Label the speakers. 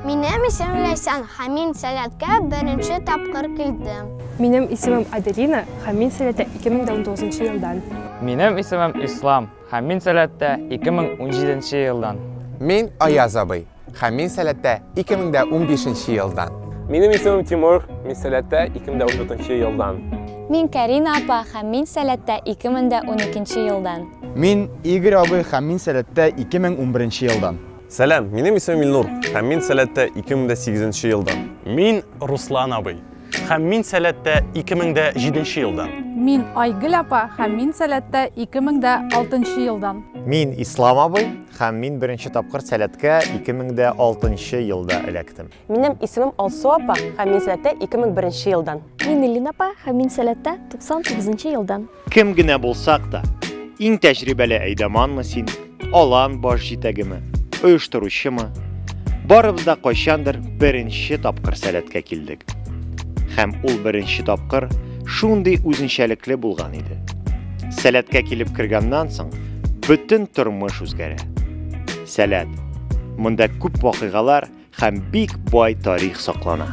Speaker 1: Минем исемем Ләйсән һәм мин Сәләткә беренче тапкыр килдем.
Speaker 2: Минем исемем Аделина һәм мин Сәләттә 2019 елдан.
Speaker 3: Минем исемем Ислам һәм мин Сәләттә 2017 елдан.
Speaker 4: Мин Аяз абый һәм мин Сәләттә 2015 елдан.
Speaker 5: Минем исемем Тимур, мин Сәләттә 2014 елдан.
Speaker 6: Мин Карина апа һәм мин Сәләттә 2012 елдан.
Speaker 7: Мин Игорь абый һәм мин Сәләттә 2011 елдан.
Speaker 5: Сәлам, минем исемем Илнур, һәм мин Сәләттә 2008 елдан.
Speaker 8: Мин Руслан абый, һәм мин Сәләттә 2007 елдан.
Speaker 9: Мин Айгөл апа, һәм мин Сәләттә 2006 елдан.
Speaker 10: Мин Ислам абый, һәм мин беренче тапкыр Сәләткә 2006 елда эләктем.
Speaker 11: Минем исемем Алсу апа, һәм мин Сәләттә 2001 елдан.
Speaker 12: Мин Элина апа, һәм мин Сәләттә 99 елдан.
Speaker 10: Кем генә булсак та, иң тәҗрибәле әйдаманмы син, алан баш җитәгеме, оештыручымы, барыбыз да кайчандыр беренче тапкыр Сәләткә килдек. Һәм ул беренче тапкыр шундый үзенчәлекле булган иде. Сәләткә килеп кергәннән соң, бөтен тормыш үзгәрә. Сәләт. Монда күп вакыйгалар һәм бик бай тарих саклана.